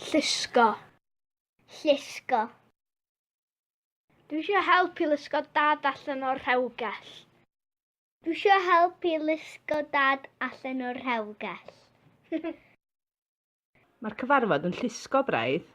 Llusgo. Llusgo. Dwi eisiau help i lusgo dad allan o'r rhewgell. Dwi eisiau help i lusgo dad allan o'r rhewgell. Mae'r cyfarfod yn llusgo braidd.